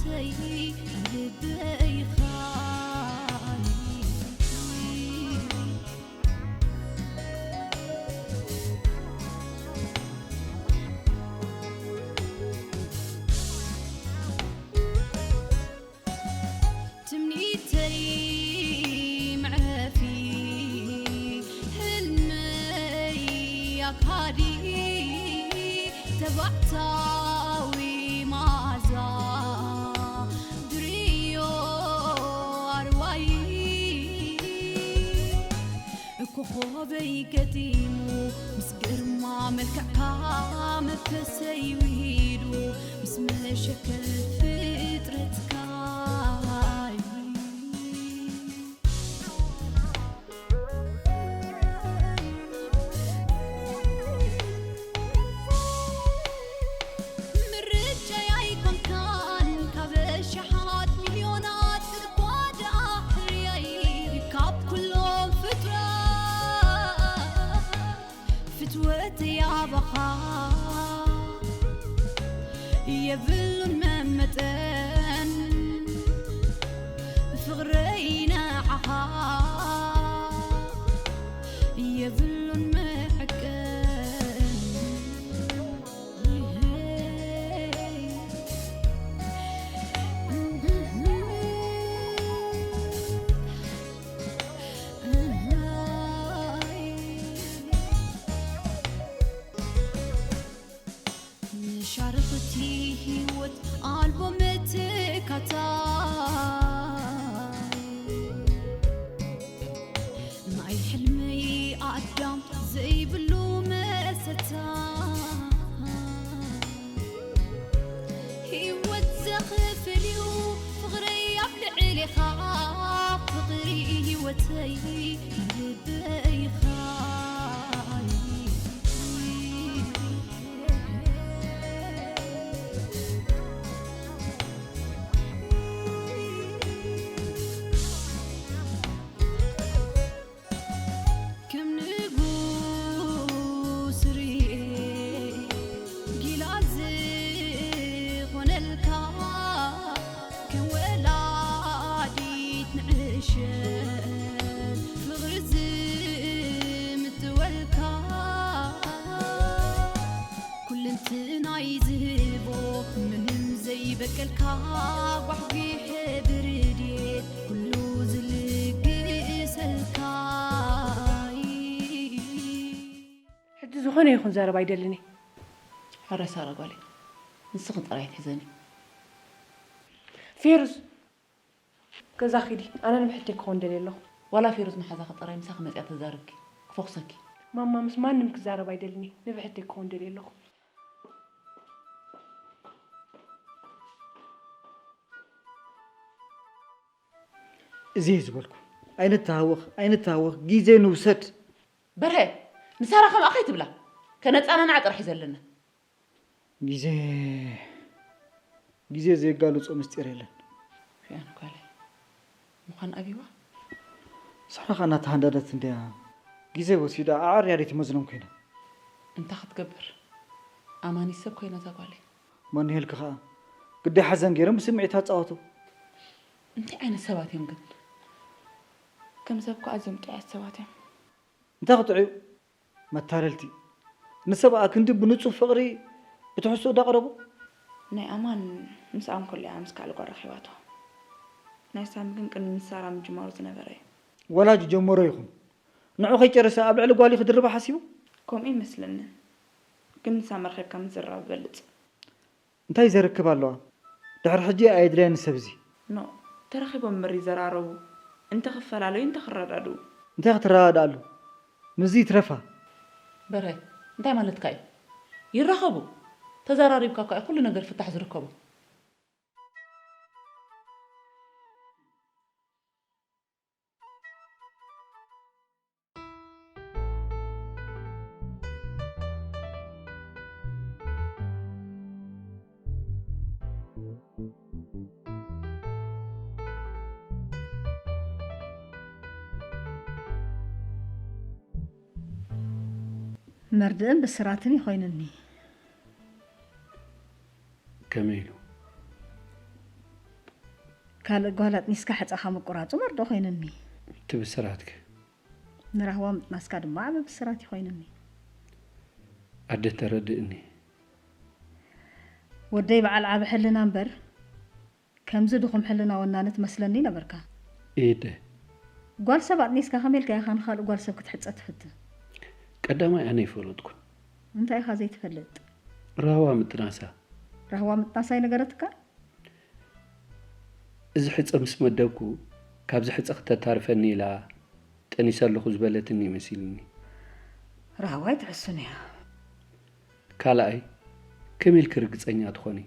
ተይ ልበይ ኻይ ትምኒተይ መዕረፊ ሕልመይ ኣካሊ ተባዕታዊ መዓዛ ድርዮ ኣርዋይ ኮኾበይ ገጢሙ ምስ ግርማ መልክዕካ መንፈሰይ ውሂዱ ምስ መሸከል ፍጥረትካ ምርጫይ ኣይኮንካን ካብ ኣሽሓት ሚልዮናት እኳ ደኣ ሕርያይ ካብ ኩሎም ፍጡራት ፍትወተይ ኣባኻ የብሉን መመጠን ፍቕረይ ንዓኻ የብሉን መዐቀን መሻርኽቲ ህይወት ኣልቦ መተካታይ ናይ ሕልመይ ኣዳም ዘይብሉ መሰታ ህይወት ዘኽፍል እዩ ፍቕረይ ኣብ ልዕሌኻ ፍቕሪ ህይወተይ ልበይኻ ከም ንጉስ ርኤ ጊላ ዝኾነልካ ከም ወላዲት ንዕሸል ፍቕሪ ዝምትወልካ ኩልንትናይ ዝህቦ ምንም ዘይበቀልካ ጓሕጒሐ ብርድየት ኩሉ ዝልግሰልካ ሕጂ ዝኾነ ይኹን ዘረባ ኣይደልን እየ። ሕራይ ሳራ ጓለይ፣ ንስኺ ጥራይ ትሕዘኒ። ፌሩዝ፣ ገዛ ኺዲ፣ ኣነ ንብሕተይ ክኾን ደልየ ኣለኹ። ዋላ ፌሩዝ መሓዛኺ ጥራይ ምሳኺ መጺኣ ተዛርብኪ፣ ክፈኹሰኪ። ማማ፣ ምስ ማንም ክዛረብ ኣይደልን እየ፣ ንብሕተይ ክኾን ደልየ ኣለኹ። እዚ እየ ዝበልኩ። ኣይንተሃወኽ፣ ኣይንተሃወኽ፣ ግዜ ንውሰድ። በርሀ፣ ንሳራ ከምኣ ከይትብላ። ከነጻናንዓ ጥራሕ እዩ ዘለና። ግዜ፣ ግዜ ዘየጋልጾ ምስጢር የለን። ፊያን ጓለይ፣ ምዃን ኣብይዋ? ሳራ ኸኣ እናተሃንደደት እንድያ ግዜ ወሲዳ ኣዐርያ ደይትመዝኖም ኮይና። እንታይ ክትገብር? ኣማኒ ሰብ ኮይና እዛ ጓለይ። ማን ይሄልኪ ኸኣ? ግዳይ ሓዘን ገይሮም ብስምዒት ኣጻወቱ። እንታይ ዓይነት ሰባት እዮም ግን? ከም ሰብ እኮ ኣዝዮም ጥዑያት ሰባት እዮም። እንታይ ክጥዑዩ? መታለልቲ። ንሰብ ኣክንዲ ብንጹህ ፍቕሪ ብትሕዝቶ እንዳቕረቡ። ናይ ኣማን ምስኣ እንከሎ እያ ምስ ካልእ ጓል ረኺባቶ። ናይ ሳሚ ግን ቅድሚ ምስ ሳራ ምጅማሩ ዝነበረ እዩ። ወላ ዝጀመሮ ይኹን። ንዑ ከይጨረሰ ኣብ ልዕሊ ጓሊ ክድርባ ሓሲቡ? ከምኡ ይመስለኒ። ግን ንሳሚ ረኺብካ ምዝራብ ይበልጽ። እንታይ ዘርክብ ኣለዋ? ድሕሪ ሕጂ ኣየድልያን ሰብ እዚ። ኖ፣ ተራኺቦም እምበር ይዘራረቡ። እንተ ክፈላለዩ እንተ ክረዳድኡ። እንታይ ክትረዳድኣሉ? ምስዚ ይትረፋ። በርሀ፣ እንታይ ማለትካ እዩ? ይራኸቡ። ተዘራሪብካ እኳ እዩ ኩሉ ነገር ፍታሕ ዝርከቦ። መርድእን ብስራትን ይኾይንኒ። ከመይ ኢሉ? ካልእ ጓል ኣጥኒስካ ሕጸኻ ምቁራጹ መርዶ ኮይኑኒ። እቲ ብስራትኪ። ንራህዋ ምጥናስካ ድማ ዓቢ ብስራት እዩ ኮይኑኒ። ኣደ ተረድእኒ። ወደይ በዓል ዓቢ ሕልና እምበር፣ ከምዚ ድኹም ሕልና ወናኒ ትመስለኒ ነበርካ። ኢደ። ጓል ሰብ ኣጥኒስካ ከመይ ኢልካ ኢኻ ንኻልእ ጓል ሰብ ክትሕጸ ትፍትን? ቀዳማይ ኣነ ኣይፈለጥኩን። እንታይ ኢኻ ዘይትፈልጥ? ራህዋ ምጥናሳ። ራህዋ ምጥናሳ ኣይነገረትካ? እዚ ሕጸ ምስ መደብኩ፣ ካብዚ ሕጸ ክተታርፈኒ ኢላ ጠኒሰ ኣለኹ ዝበለትኒ መሲልኒ። ራህዋ ኣይትሕሱን እያ። ካልኣይ፣ ከመይ ኢልኪ ርግጸኛ ትኾኒ?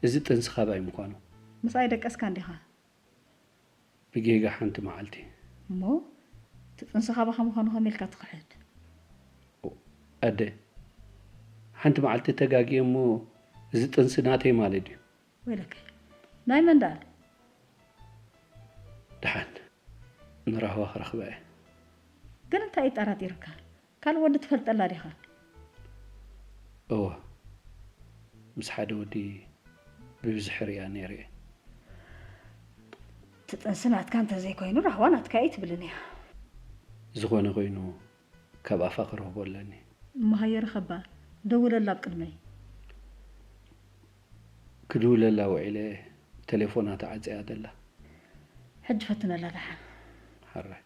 እዚ ጥንሲ ካባይ ምዃኑ? ምስኣ ኣይደቀስካን ዲኻ? ብጌጋ ሓንቲ መዓልቲ። እሞ፣ እቲ ጥንሲ ካባኻ ምዃኑ ከመይ ኢልካ ትኽሕድ? ኣደ፣ ሓንቲ መዓልቲ ተጋግየ እሞ፣ እዚ ጥንሲ ናተይ ማለት ድዩ? ወይለከ፣ ናይ መን ደኣ? ደሓን፣ ንራህዋ ክረኽባ እየ። ግን እንታይ እዩ ጠራጢርካ? ካልእ ወዲ ትፈልጠላ ዲኻ? እወ፣ ምስ ሓደ ወዲ ብብዝሒ ርእያ ነይረ እየ። እቲ ጥንሲ ናትካ እንተዘይኮይኑ፣ ራህዋ ናትካ እየ ኣይትብልን እያ። ዝኾነ ኮይኑ፣ ካብ ኣፋ ክረኽቦ ኣለኒ። እሞ ሃየ ርኸባ፣ ደውለላ ኣብ ቅድመይ። ክድውለላ ውዒለ፣ ተሌፎና ተዓጽያ ደላ። ሕጂ ፈትነላ ደሓን። ሓራይ።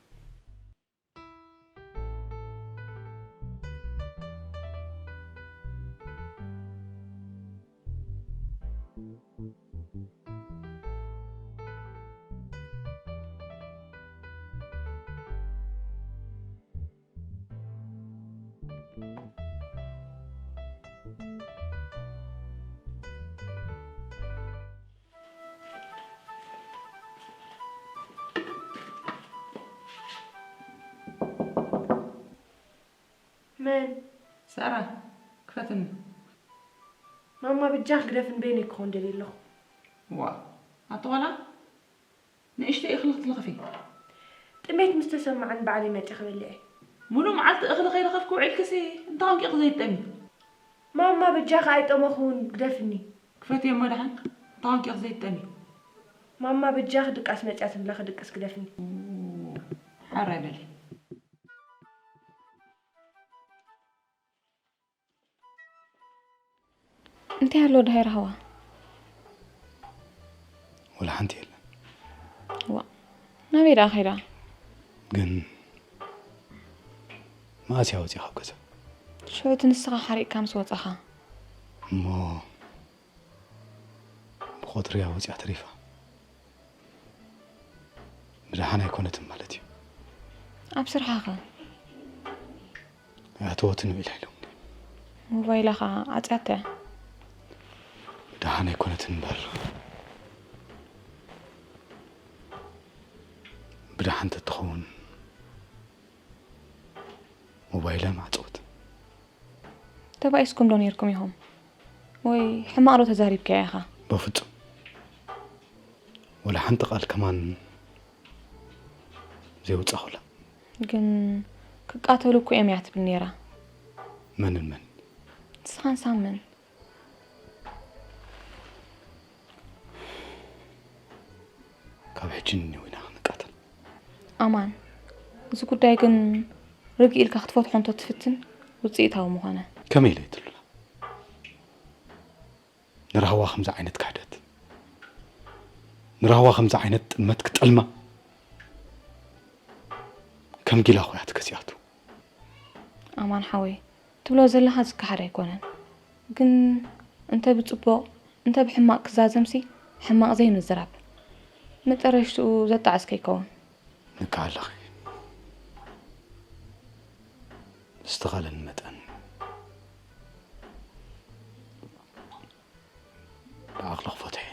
መን? ሳራ፣ ክፈትኒ። ማማ፣ ብጃኽ ግደፍኒ፣ በይነይ ክኾን ደልየ ኣለኹ። ዋ፣ ኣቲ ቆልዓ፣ ንእሽተይ እኽሊ ክትልኽፊ? ጥሜት ምስ ተሰማዓኒ ባዕለይ መፂአ ክበልዕ እየ። ሙሉእ መዓልቲ እኽሊ ከይለኸፍኪ ውዒልክሲ፣ እንታይ ኮንኪ ኢኺ ዘይትጠሚ? ማማ፣ በጃኺ ኣይጠመኹን፣ ግደፍኒ። ክፈትዮ እሞ ደሓን፣ እንታይ ኮንኪ ኢኺ ዘይትጠሚ? ማማ፣ በጃኺ ድቃስ መፂኣ ትብላ፣ ክድቅስ ግደፍኒ። ኡ፣ ሓራይ በሊ። እንታይ ኣሎ ድሃይ ራህዋ? ወላ ሓንቲ የለን። ዋ፣ ናበይ ደኣ ከይዳ? ግን መኣስ እያ ወፂኣ ካብ ገዛ? ሽዑ እቲ ንስኻ ሓሪቕካ ምስ ወፃኻ። እሞ ብቆፅሪ እያ ወፂኣ ተሪፋ። ብደሓን ኣይኮነትን ማለት እዩ። ኣብ ስርሓኸ? ኣይኣተወትን ኢላ ኢሎምኒ። ሞባይላ ኸዓ ዓጽያታ እያ። ብደሓን ኣይኮነትን እምበር። ብደሓን ተትኸውን ሞባይላ ምዓጸወት። ተባኢስኩም ዶ ኔርኩም ኢኹም? ወይ ሕማቕ ዶ ተዛሪብካያ ኢኻ? በፍጹም። ወላ ሓንቲ ቃል ከማን ዘይወጻኹላ። ግን ክቃተሉ እኮ እዮም እያ ትብል ኔራ። መንን መን? ንስኻን ሳምን። ካብ ሕጂ ንኔው ኢና ክንቃተል። ኣማን፣ እዚ ጉዳይ ግን ርግእ ኢልካ ክትፈትሖ እንተትፍትን ውጽኢታዊ ምኾነ። ከመይ ኢለ እየ ትሉላ? ንራህዋ ከምዚ ዓይነት ክሕደት፣ ንራህዋ ከምዚ ዓይነት ጥልመት ክጠልማ ከም ጊላ እኮ እያ ተገዚኣቱ። ኣማን ሓወይ፣ ትብሎ ዘለኻ ዝከሓድ ኣይኮነን። ግን እንተ ብጽቡቕ እንተ ብሕማቕ ክዛዘምሲ ሕማቕ ዘይምዝራብ። መጠረሽትኡ ዘጣዕስ ከይከውን። ንካ ኣለኺ። ዝተኻለኒ መጠን ብዓቕሊ ክፈትሖ እየ።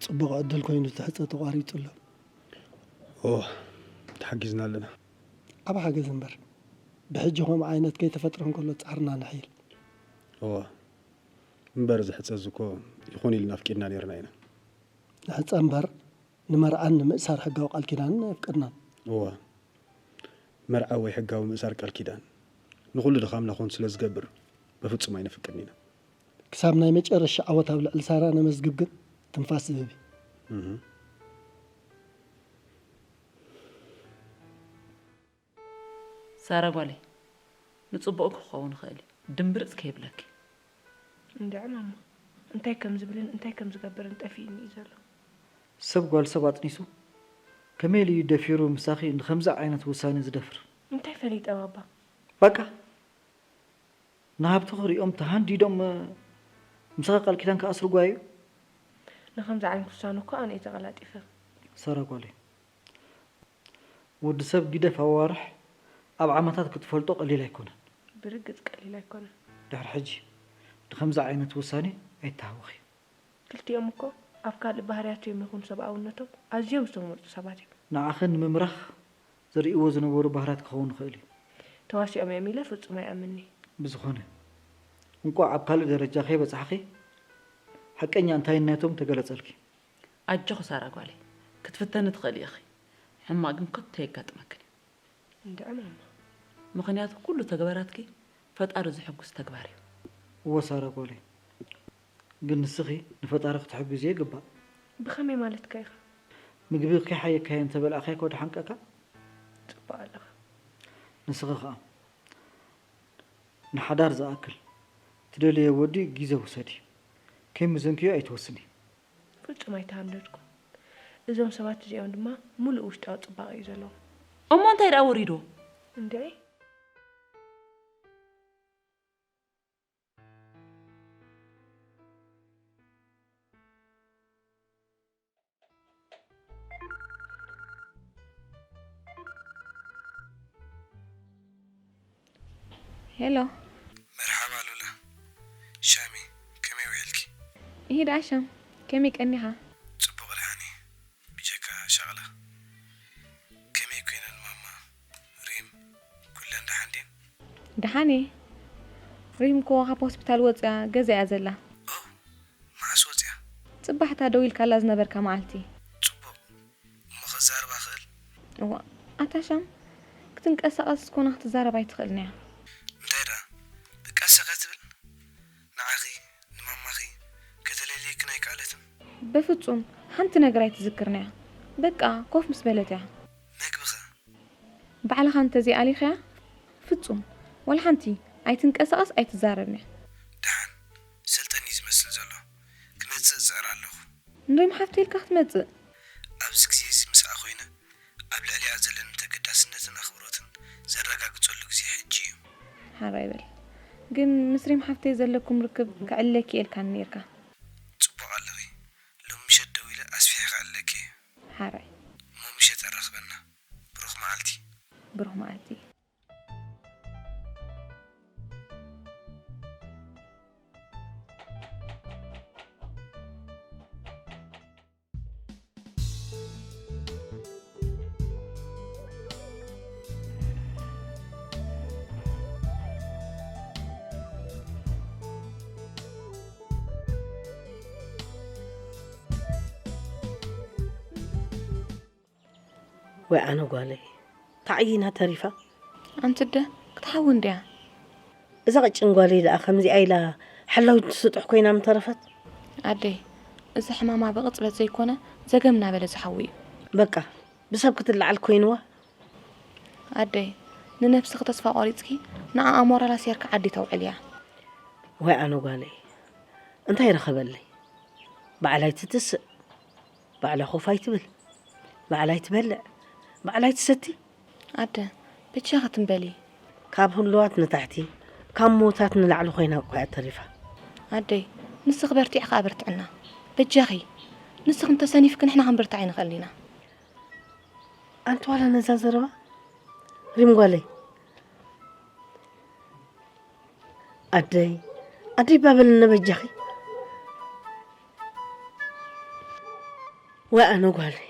ጽቡቕ ዕድል ኮይኑ እቲ ሕጸ ተቋሪጹ ኣሎ። ኦ፣ እቲ ተሓጊዝና ኣለና። ዓቢ ሓገዝ እምበር፣ ብሕጂ ከምኡ ዓይነት ከይተፈጥረ እንከሎ ጻዕርና ነሕይል። እወ፣ እምበር እዚ ሕጸ እዚ እኮ ይኹን ኢልና ኣፍቂድና ነይርና ኢና። ንሕጸ እምበር፣ ንመርዓን ንምእሳር ሕጋዊ ቃል ኪዳንን ኣየፍቀድናን። እወ፣ መርዓ ወይ ሕጋዊ ምእሳር ቃል ኪዳን ንኹሉ ድኻምና ኮን ስለ ዝገብር፣ በፍጹም ኣይነፍቅድን ኢና። ክሳብ ናይ መጨረሻ ዓወት ኣብ ልዕሊ ሳራ ነመዝግብ ግን ትንፋስ ዝህብ እዩ። እህ። ሳራ ጓለይ፣ ንጽቡቕ ክኸውን ይኽእል እዩ። ድምብርጽ ከይብለኪ። እንድዒ ማማ፣ እንታይ ከም ዝብልን እንታይ ከም ዝገብርን ጠፊእኒ እዩ ዘሎ። ሰብ ጓል ሰብ ኣጥኒሱ፣ ከመይ ኢሉ እዩ ደፊሩ ምሳኺ ንኸምዚ ዓይነት ውሳኔ ዝደፍር? እንታይ ፈሊጠ ባባ? በቃ፣ ንሃብቲ ክሪኦም ተሃንዲዶም፣ ምሳኺ ቃል ኪዳን ክኣስርዋ እዩ? ንኸምዚ ዓይነት ውሳነ እኮ ኣነ እየ ተቐላጢፈ። ሳራ ጓለይ፣ ወዲ ሰብ ግደፍ ኣዋርሕ፣ ኣብ ዓመታት ክትፈልጦ ቀሊል ኣይኮነን። ብርግጽ ቀሊል ኣይኮነን። ድሕሪ ሕጂ ንኸምዚ ዓይነት ውሳኔ ኣይተሃወኺ። ክልቲኦም እኮ ኣብ ካልእ ባህርያቶም ይኹን ሰብኣውነቶም ኣዝዮም ዝተመርጹ ሰባት እዮም። ንዓኺ ንምምራኽ ዘርእይዎ ዝነበሩ ባህርያት ክኸውን ይኽእል እዩ። ተዋሲኦም እዮም ኢለ ፍጹም ኣይኣምንን'የ። ብዝኾነ፣ እንቋዕ ኣብ ካልእ ደረጃ ከይበጻሕኺ፣ ሓቀኛ እንታይነቶም ተገለጸልኪ። ኣጆኺ ሳራ ጓለይ፣ ክትፍተኒ ትኽእሊ ኢኺ። ሕማቕ ግን ከቶ የጋጥመክን እዩ። እንድዒ ማማ። ምኽንያቱ ኩሉ ተግባራትኪ ፈጣሪ ዝሕጉስ ተግባር እዩ። እወ ሳራ ጓለይ፣ ግን ንስኺ ንፈጣሪ ክትሕግዝዮ ይግባእ። ብኸመይ ማለትካ ኢኻ? ምግቢ ከይሓየካዮ እንተበላዕካዮ እኮ ድሓንቀካ። ጽቡቕ ኣለኻ። ንስኺ ኸኣ ንሓዳር ዝኣክል ትደልዮ ወዲ ግዜ ውሰዲ። ከይመዘንክዮ ኣይትወስኒ። ፍጹም ኣይተሃንደድኩን። እዞም ሰባት እዚኦም ድማ ምሉእ ውሽጣዊ ጽባቐ እዩ ዘለዎም። እሞ እንታይ ደኣ ወሪድዎ? እንድዒ። ሄሎ። መርሓባ ሉላ። ሻሚ፣ ከመይ ውዒልኪ? ይሂ ደኣ ሻም፣ ከመይ ቀኒኻ? ጽቡቕ ደሓን እየ፣ ብጀካ ሸቕላ። ከመይ ኮይነን ማማ፣ ሪም፣ ኩለን ደሓን ድየን? ደሓን እየ። ሪም እኮ ካብ ሆስፒታል ወጺኣ ገዛ እያ ዘላ። ኦ፣ መዓስ ወጺኣ? ጽባሕ እታ ደው ኢልካላ ዝነበርካ መዓልቲ። ጽቡቕ። እሞ ከዛርባ እኽእል? እዋ፣ ኣታ ሻም፣ ክትንቀሳቐስ ኮነ ክትዛረብ ኣይትኽእልን እያ። እንታይ ደኣ? ደቃሰ ከትብል? ንዓኺ፣ ንማማኺ፣ ከተለልየክን ኣይከኣለትን? በፍጹም፣ ሓንቲ ነገር ኣይትዝክርን እያ። በቃ፣ ኮፍ ምስ በለት እያ። መግብኸ? ባዕልኻ እንተዘይኣሊኻያ፣ ፍጹም፣ ዋላ ሓንቲ ኣይትንቀሳቐስ ኣይትዛረብን እያ። ደሓን፣ ሰልጠን እዩ ዝመስል ዘሎ። ክመጽእ እጽዕር ኣለኹ። ንሪም ሓፍተይ ኢልካ ክትመጽእ? ኣብዚ ግዜ እዚ ምስኣ ኮይነ፣ ኣብ ልዕሊኣ ዘለኒ ተገዳስነትን ኣኽብሮትን ዘረጋግጸሉ ግዜ ሕጂ እዩ። ሓራይ በል። ግን ምስ ሪም ሓፍተይ ዘለኩም ርክብ ከዕልለኪ እየ ኢልካኒ ነይርካ። ጽቡቕ ኣለኺ። ሎሚ ምሸት ደዊለ ኣስፊሐ ከዕልለኪ እየ። ሓራይ። እሞ ምሸት ኣራኽበና። ብሩኽ መዓልቲ። ብሩኽ መዓልቲ። ወይ ኣነ ጓለይ፣ ተዓይና ተሪፋ። ኣንቲ ኣደ ክትሓዊ እንድያ። እዛ ቀጭን ጓለይ ደኣ ከምዚኣ ኢላ ሓላዊት ትስጥሕ ኮይና ምተረፈት። ኣደይ፣ እዚ ሕማማ ብቕጽበት ዘይኮነ ዘገም እናበለ ዝሓዊ እዩ። በቃ፣ ብሰብ ክትለዓል ኮይንዋ። ኣደይ፣ ንነብስኺ ተስፋ ቆሪጽኪ ንዓኣ ሞራል ኣስይርኪ ዓዲ ተውዕልያ። ወይ ኣነ ጓለይ፣ እንታይ ረኸበለይ? ባዕላ ኣይትትስእ፣ ባዕላ ኮፍ ኣይትብል፣ ባዕላ ኣይትበልዕ፣ ባዕላ ኣይትሰቲ። ኣደ፣ በጃኺ ትም በሊ። ካብ ህሉዋት ንታሕቲ፣ ካብ ምዉታት ንላዕሊ ኮይና እኮ እያ ተሪፋ። ኣደይ፣ ንስኺ በርቲዕኺ ኣበርትዕና። በጃኺ፣ ንስኺ እንተሰኒፍኪ ንሕና ክንብርታዕ ኣይንኽእልን ኢና። ኣንቲ ዋላ ነዛ ዘረባ ሪም ጓለይ። ኣደይ፣ ኣደይ ባበልኒ በጃኺ። ወይ ኣነ ጓለይ።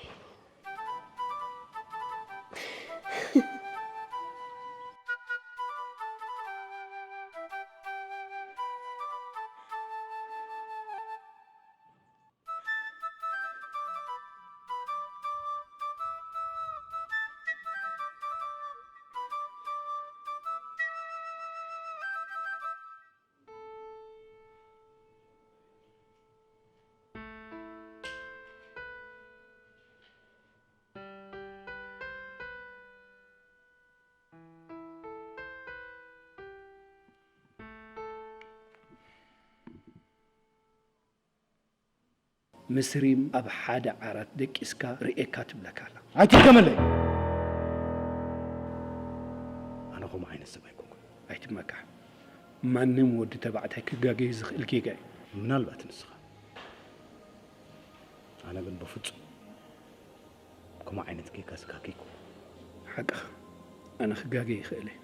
ምስ ሪም ኣብ ሓደ ዓራት ደቂስካ ርእየካ ትብለካ ኣላ። ኣይትድገመለይ። ኣነ ከምኡ ዓይነት ሰብ ኣይኮንኩን። ኣይትመካሕ። ማንም ወዲ ተባዕታይ ክጋገይ ዝኽእል ጌጋ እዩ። ምናልባት ንስኻ። ኣነ ግን በፍጹም ከምኡ ዓይነት ጌጋ ዝጋገይኩ። ሓቅኻ። ኣነ ክጋገይ ይኽእል እየ።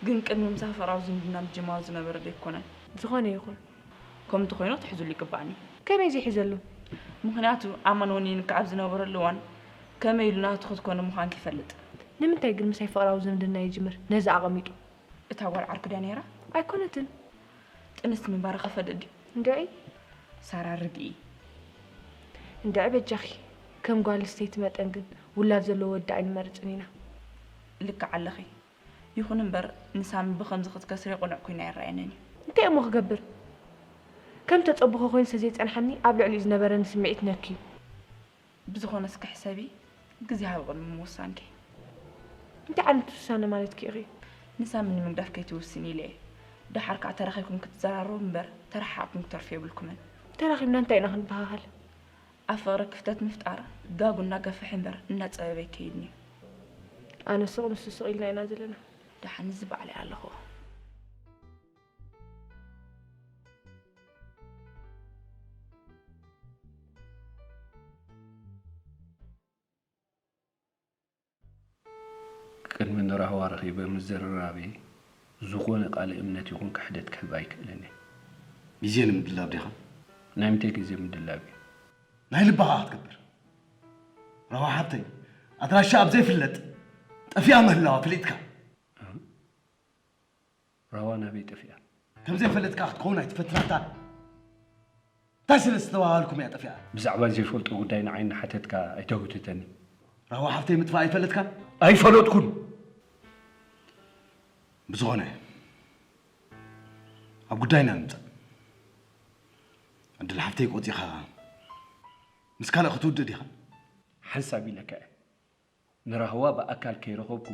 ግን ቅድሚ ምሳይ ፍቕራዊ ዝምድና ምጅማሩ ዝነበረ ዶ ኣይኮነን? ዝኾነ ይኹን። ከምኡ እንተኾይኑ ክትሕዝሉ ይግባእኒ። ከመይ ዘይሕዘሉ? ምኽንያቱ ኣማን ወኒኑ ካብ ዝነበረሉ እዋን ከመይ ኢሉ ናቱ ክትኮኒ ምዃንኪ ይፈልጥ። ንምንታይ ግን ምሳይ ፍቕራዊ ዝምድና ይጅምር? ነዚ ኣቐሚጡ። እታ ጓል ዓርኩ ድያ ነይራ? ኣይኮነትን። ጥንስቲ ምንባራ ከፈድእ ድዩ? እንድዒ። ሳራ ርግኢ። እንድዒ በጃኺ። ከም ጓል ኣንስተይቲ መጠን ግን ውላድ ዘለዎ ወዲ ኣይንመርጽን ኢና። ልክዕ ኣለኺ። ይኹን እምበር ንሳሚ ብኸምዚ ክትከስርዮ ቅኑዕ ኮይኑ ኣይረኣየንን እዩ። እንታይ እሞ ክገብር? ከም ተጸብኾ ኮይኑ ስለ ዘይጸንሓኒ ኣብ ልዕሊኡ ዝነበረኒ ስምዒት ነክዩ። ብዝኾነ እስከ ሕሰቢ፣ ግዜ ሃቢ ቅድሚ ምውሳንኪ። እንታይ ዓይነት ውሳነ ማለትኪ ኢኺ? ንሳሚ ንምግዳፍ ከይትውስኒ ኢለ እየ። ደሓር ከኣ ተራኺብኩም ክትዘራረቡ እምበር ተረሓሓቕኩም ክትተርፉ የብልኩምን። ተራኺብና እንታይ ኢና ክንበሃሃል? ኣብ ፍቕሪ ክፍተት ምፍጣር ጋጉ እናገፍሐ እምበር እናጸበበ ኣይከይድን እዩ። ኣነ ሱቕ ንሱ ሱቕ ኢልና ኢና ዘለና። ደሓን እዚ ባዕለይ ኣለኹ። ቅድሚ ንራህዋ ረኺበ ምዝርራበይ ዝኾነ ቃለ እምነት ይኹን ክሕደት ክህብ ኣይክእልን እየ። ግዜ ንምድላብ ዲኻ? ናይ ምንታይ ግዜ ምድላብ እዩ? ናይ ልባኻ ክትገብር። ራህዋ ሓብተይ፣ ኣድራሻ ኣብ ዘይፍለጥ ጠፊኣ ምህላዋ ፈሊጥካ። ራህዋ ናበይ ጠፊኣ? ከም ዘይፈለጥካ ክትከውን ኣይትፈትናታ። እንታይ ስለ ዝተባሃልኩም እያ ጠፊኣ? ብዛዕባ ዘይፈልጦ ጉዳይ ንዓይ እናሓተትካ ኣይተህውትተኒ። ራህዋ ሓፍተይ ምጥፋእ ኣይፈለጥካን? ኣይፈለጥኩን። ብዝኾነ፣ ኣብ ጉዳይና ንምጻእ። ዕድል ሓፍተይ ቆጺኻ ምስ ካልእ ክትውድእ ዲኻ? ሓንሳብ ኢለካ እየ። ንራህዋ ብኣካል ከይረኸብኩ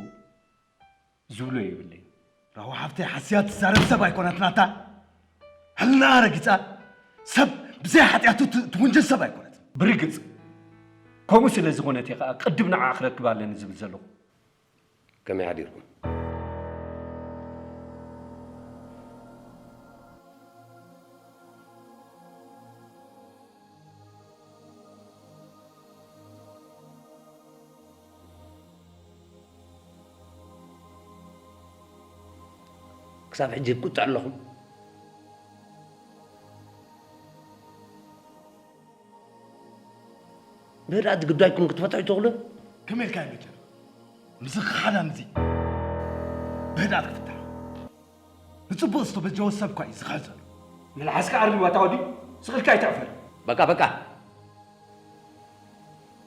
ዝብሎ የብለይን። ራህዋ ሓፍተይ ሓስያ ትዛረብ ሰብ ኣይኮነትን ኣታ። ሕልናኣ ረጊጻ ሰብ ብዘይ ሓጢኣቱ ት-፣ ትውንጀል ሰብ ኣይኮነትን። ብርግጽ ከምኡ ስለ ዝኾነት እየ ኸኣ ቅድም ንዓኣ ክረክብ ኣለኒ ዝብል ዘለኹ። ከመይ ሓዲርኩም? ክሳብ ሕጂ ይብቅዑ ኣለኹም። ብህድኣት ግዳይኩም ክትፈትሑ ኣይትኽእሉን? ከመይ ኢልካ ይበጀር? ምስዚ ክሓዳም እዚ ብህድኣት ክፍታሕ። ንጽቡቕ ዝተበጀወ ሰብ እኳ እዩ ዝኽሕድ ዘሎ። መልሓስካ ኣርልዋ እታ ወዲ፣ ስቕ ኢልካ ኣይትዕፈር። በቃ፣ በቃ።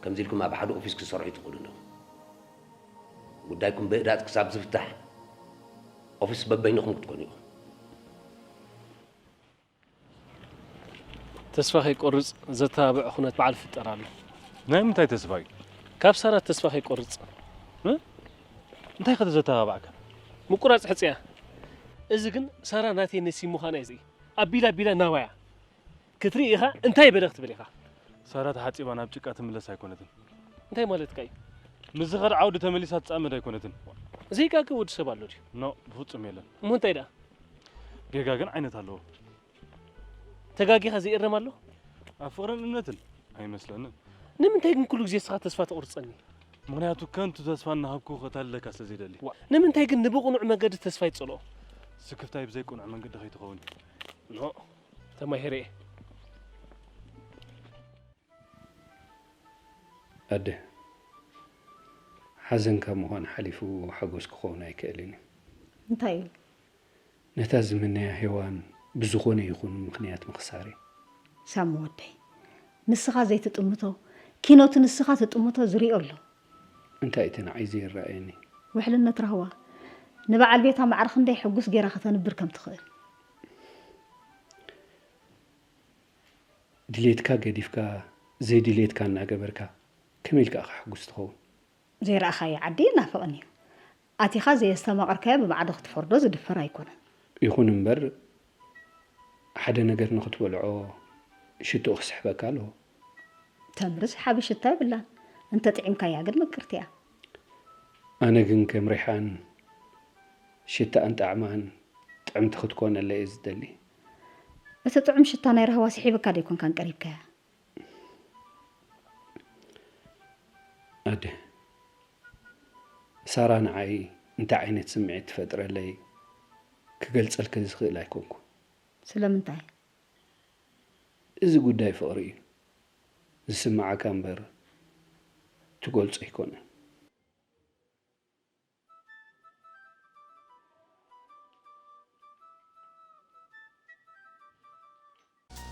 ከምዚ ኢልኩም ኣብ ሓደ ኦፊስ ክትሰርሑ ኣይትኽእሉን ኢኹም። ጉዳይኩም ብህድኣት ክሳብ ዝፍታሕ፣ ኦፊስ በበይንኹም ክትኮኑ ኢኹም። ተስፋ ከይቆርጽ ዘተባብዕ ኩነት በዓል ይፍጠር ኣሎ። ናይ ምንታይ ተስፋ እዩ? ካብ ሳራ ተስፋ ከይቆርጽ። እ? እንታይ ከ ዘተባብዓካ? ምቁራጽ ሕጽያ። እዚ ግን ሳራ ናተይ ነሲብ ምዃና እዩ ዘርኢ። ኣቢላ ኣቢላ ናባያ ክትርኢ ኢኻ፣ እንታይ በለ ክትብል ኢኻ? ሳራ ተሓጺባ ናብ ጭቃ ትምለስ ኣይኮነትን። እንታይ ማለትካ እዩ? ምስ ዝኸድ ዓውዲ ተመሊሳ ትጻመድ ኣይኮነትን። ዘይጋገ ወዲ ሰብ ኣሎ ድዩ? ኖ፣ ብፍጹም የለን። እሞ እንታይ ደኣ? ጌጋ ግን ዓይነት ኣለዎ። ተጋጊኻ ዘይእረም ኣሎ? ኣብ ፍቕርን እምነትን? ኣይመስለንን። ንምንታይ ግን ኩሉ ግዜ ንስኻ ተስፋ ተቑርጸኒ? ምኽንያቱ ከንቱ ተስፋ እናሃብኩ ከተታልለካ ስለ ዘይደሊ። ዋ፣ ንምንታይ ግን ንብቕኑዕ መንገዲ ተስፋ ይጸልኦ? ስክፍታይ ብዘይ ቅኑዕ መንገዲ ከይትኸውን። ኖ፣ ተማሂረ እየ። ኣደ፣ ሓዘን ካብ ምዃን ሓሊፉ ሓጎስ ክኸውን ኣይክእልን እዩ። እንታይ እዩ? ነታ ዝምነያ ሄዋን ብዝኾነ ይኹን ምኽንያት ምኽሳር እዩ። ሳሚ ወደይ፣ ንስኻ ዘይትጥምቶ ኪኖቲ ንስኻ ትጥምቶ ዝሪኦ ኣሎ። እንታይ እቲ ንዓይ ዘይረኣየኒ? ውሕልነት ራህዋ ንበዓል ቤታ ማዕረ ክንደይ ሕጉስ ጌራ ከተንብር ከም ትኽእል። ድሌትካ ገዲፍካ ዘይድሌትካ እናገበርካ ከመይ ኢልካ ኢኻ ሕጉስ ትኸውን? ዘይረኣኻዮ ዓዲ ይናፍቕን እዩ። ኣቲኻ ዘየስተማቐርካዮ ብማዕዶ ክትፈርዶ ዝድፈር ኣይኮነን። ይኹን እምበር ሓደ ነገር ንኽትበልዖ ሽትኡ ክስሕበካ ኣለዎ። ተምሪ ሰሓቢ ሽታ የብላን፣ እንተ ጥዒምካያ ግን ምቅርቲ እያ። ኣነ ግን ከም ሪሓን ሽታኣን ጣዕማን ጥዕምቲ ክትኮነለይ እየ ዝደሊ። እቲ ጥዑም ሽታ ናይ ራህዋ ስሒብካ ዶ ኣይኮንካን ቀሪብካያ? ኣደ፣ ሳራ ንዓይ እንታይ ዓይነት ስምዒት ትፈጥረለይ ክገልጸልኪ ዝኽእል ኣይኮንኩን። ስለምንታይ? እዚ ጉዳይ ፍቕሪ እዩ። ዝስምዓካ እምበር ትገልጾ ኣይኮነን።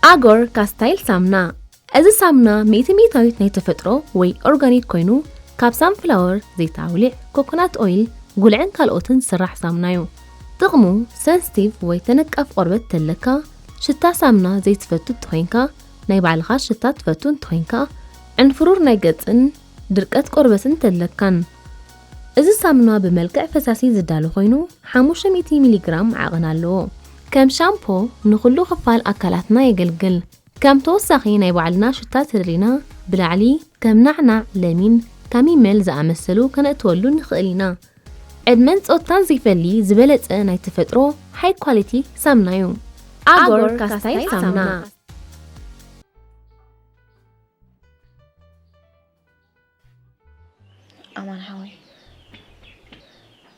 ኣጎር ካስታይል ሳምና። እዚ ሳምና ሚእቲ ሚእታዊት ናይ ተፈጥሮ ወይ ኦርጋኒክ ኮይኑ ካብ ሳንፍላወር፣ ዘይት ኣውሊዕ፣ ኮኮናት ኦይል፣ ጉልዕን ካልኦትን ዝስራሕ ሳምና እዩ። ጥቕሙ ሰንስቲቭ ወይ ተነቃፍ ቆርበት ተለካ፣ ሽታ ሳምና ዘይትፈቱ እንተኾይንካ ናይ ባዕልኻ ሽታ ትፈቱ እንተኾይንካ ዕንፍሩር ናይ ገጽን ድርቀት ቆርበትን ተለካን። እዚ ሳምና ብመልክዕ ፈሳሲ ዝዳሎ ኮይኑ ሓሙሽተ ሚእቲ ሚሊ ግራም ዓቐን ኣለዎ። ከም ሻምፖ ንኹሉ ክፋል ኣካላትና የገልግል። ከም ተወሳኺ ናይ ባዕልና ሽታ ተደሊና ብላዕሊ ከም ናዕናዕ፣ ለሚን፣ ካሚመል ዝኣመሰሉ ከነእትወሉ ንኽእል ኢና። ዕድመን ጾታን ዘይፈሊ ዝበለጸ ናይ ተፈጥሮ ሃይ ኳሊቲ ሳምና እዩ። ኣጎር ካስታይል ሳምና። ኣማን ሓወይ፣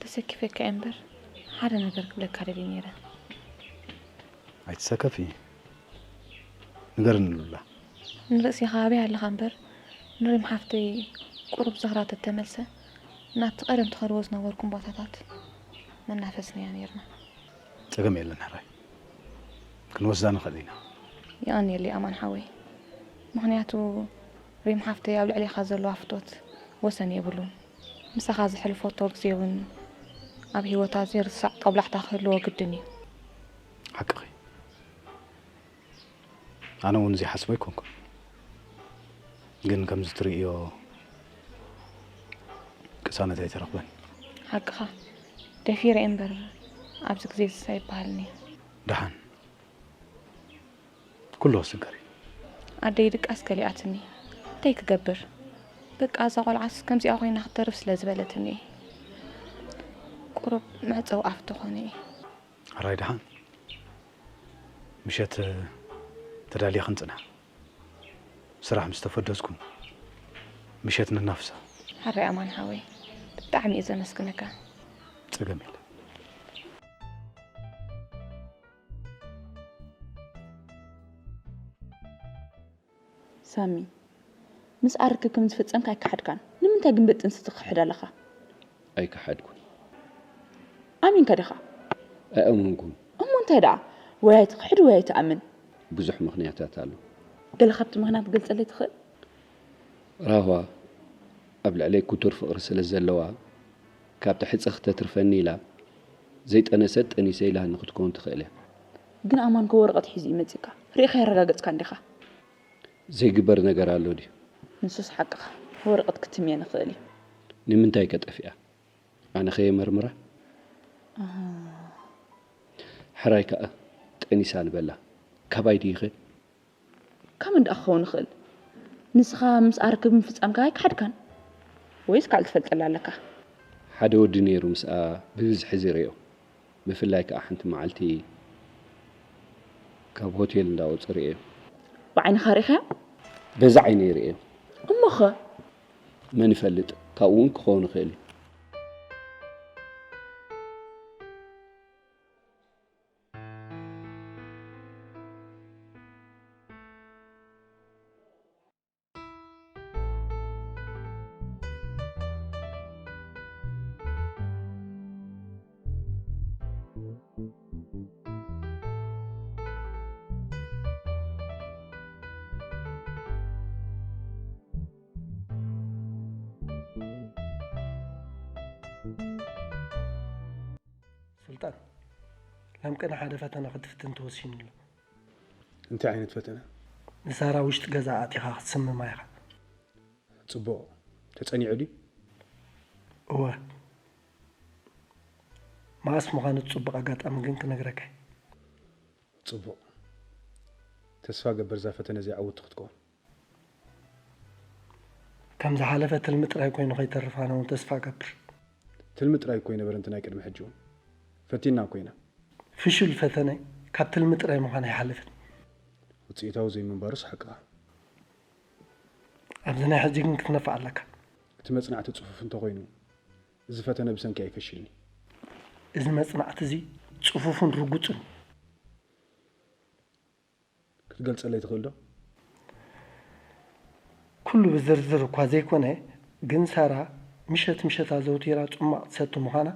ተሰኪፈካ እየ እምበር ሓደ ነገር ክብለካ ደልየ ነይረ። ኣይትሰከፊ፣ ንገርኒ ሉላ። ንርእስኻ ኣበይ ኣለኻ እምበር ንሪም ሓፍተይ ቁሩብ ዝኽራ ተተመልሰ ናብቲ ቀደም ትኸድዎ ዝነበርኩም ቦታታት መናፈስናያ ነይርና። ጸገም የለን ሕራይ፣ ክንወስዳ ንኽእል ኢና። የቐንየለይ ኣማን ሓወይ፣ ምኽንያቱ ሪም ሓፍተይ ኣብ ልዕሌኻ ዘለዋ ፍቶት ወሰን የብሉን። ምሳኻ ዘሕልፈቶ ግዜ እውን ኣብ ህይወታ ዘይርሳዕ ጦብላሕታ ክህልዎ ግድን እዩ። ሓቅኺ፣ ኣነ እውን ዘይሓስቦ ኣይኮንኩን፣ ግን ከምዚ ትርእዮ ቅሳነት ኣይተረኽበን። ሓቅኻ፣ ደፊረ እየ እምበር ኣብዚ ግዜ ዝስ ኣይበሃልን እዩ። ደሓን ኩሉ ክስገር እዩ። ኣደይ ድቃስ ከሊኣትኒ፣ እንታይ ክገብር? በቃ እዛ ቆልዓስ ከምዚኣ ኮይና ክትተርፍ ስለ ዝበለትኒ እየ። ቁሩብ መዕጸዊ ኣፍ ተኾነ እየ። ሕራይ ደሓን ምሸት ተዳሊኽን ጽንሓ። ስራሕ ምስ ተፈደስኩ ምሸት ነናፍሳ። ሕራይ ኣማን ሓወይ፣ ብጣዕሚ እየ ዘመስግነካ። ጸገም የለን። ሳሚ፣ ምስኣ ርክብ ከም ዝፈጸምካ ኣይከሓድካን። ንምንታይ ግን በጥንሲ ትኽሕድ ኣለኻ? ኣይከሓድኩን። ኣሚንካ ዲኻ? ኣይኣመንኩን። እሞ እንታይ ደኣ? ወይ ኣይትኽሕድ ወይ ኣይትኣምን። ብዙሕ ምኽንያታት ኣሎ። ገለ ካብቲ ምኽንያት ክትገልጸለይ ትኽእል? ራህዋ ኣብ ልዕለይ ክቱር ፍቕሪ ስለ ዘለዋ፣ ካብቲ ሕጸ ክተትርፈኒ ኢላ ዘይጠነሰት ጠኒሰ ኢላኒ ክትከውን ትኽእል እያ። ግን ኣማን እኮ ወረቐት ሒዙ እዩ መጺኡካ። ርኢኻዮ ኣረጋገጽካ እንዲኻ? ዘይግበር ነገር ኣሎ ድዩ? ንሱስ ሓቅኻ፣ ወረቐት ክትም እየ ንኽእል እዩ። ንምንታይ ከ ጠፊኣ? ኣነ ከየመርምራ? ሕራይ ከኣ ጠኒሳ ንበላ። ካባይ ድዩ ኸ? ካብ እንዳ ክኸውን ይኽእል። ንስኻ ምስ ኣርክብ ምፍጻምካ ኣይከሓድካን። ወይስ ካልእ ትፈልጠላ ኣለካ? ሓደ ወዲ ነይሩ ምስኣ ብብዝሒ ዝርእዮ። ብፍላይ ከኣ ሓንቲ መዓልቲ ካብ ሆቴል እንዳወጹ ርእየዮ። ብዓይንኻ ርኢኻዮ? በዚ ዓይነይ ርእየዮ። እሞኸ? መን ይፈልጥ፣ ካብኡ እውን ክኸውን ይኽእል እዩ። ከም ቅነ ሓደ ፈተነ ክትፍትን ተወሲኑ ኣሎ። እንታይ ዓይነት ፈተነ? ንሳራ ውሽጢ ገዛ ኣቲኻ ክትስምማ ኢኻ። ጽቡቕ። ተጸኒዑ ድዩ? እወ። መኣስ ምዃኑ እቲ ጽቡቕ ኣጋጣሚ ግን ክነግረካ እየ። ጽቡቕ። ተስፋ ገብር እዛ ፈተነ እዚኣ ዕውቲ ክትከውን። ከም ዝሓለፈ ትልሚ ጥራይ ኮይኑ ከይተርፍ ኣነ እውን ተስፋ እገብር። ትልሚ ጥራይ እኮ ኣይነበረን እቲ ናይ ቅድሚ ሕጂ እውን። ፈቲና እኮ ኢና። ፍሹል ፈተነ ካብ ትልሚ ጥራይ ምዃን ኣይሓልፍን። ውጽኢታዊ ዘይምንባሩስ ሓቅኻ። ኣብዚ ናይ ሕጂ ግን ክትነፍዕ ኣለካ። እቲ መጽናዕቲ ጽፉፍ እንተኾይኑ እዚ ፈተነ ብሰንኪ ኣይፈሽልን እዩ። እዚ መጽናዕቲ እዚ ጽፉፍን ርጉጽን እዩ። ክትገልጸለይ ትኽእል ዶ? ኩሉ ብዝርዝር እኳ ዘይኮነ፣ ግን ሳራ ምሸት ምሸት ኣዘውቲራ ጽሟቕ ትሰቲ ምዃና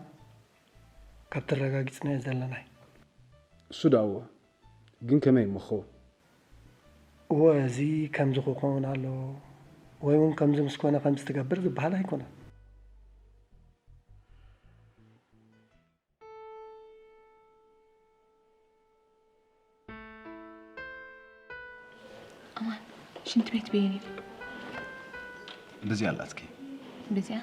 ካብቲ ኣረጋጊጽናዮ ዘለና እዩ። እሱ ደኣ እወ፣ ግን ከመይ እሞ ክኸውን? እወ፣ እዚ ከምዚ ክኸውን ኣለዎ ወይ እውን ከምዚ ምስ ኮነ ከምዚ ትገብር ዝበሃል ኣይኮነን። ኣማን፣ ሽንቲ ቤት በየን እዩ? በዚኣ ኣላትኪ። በዚኣ?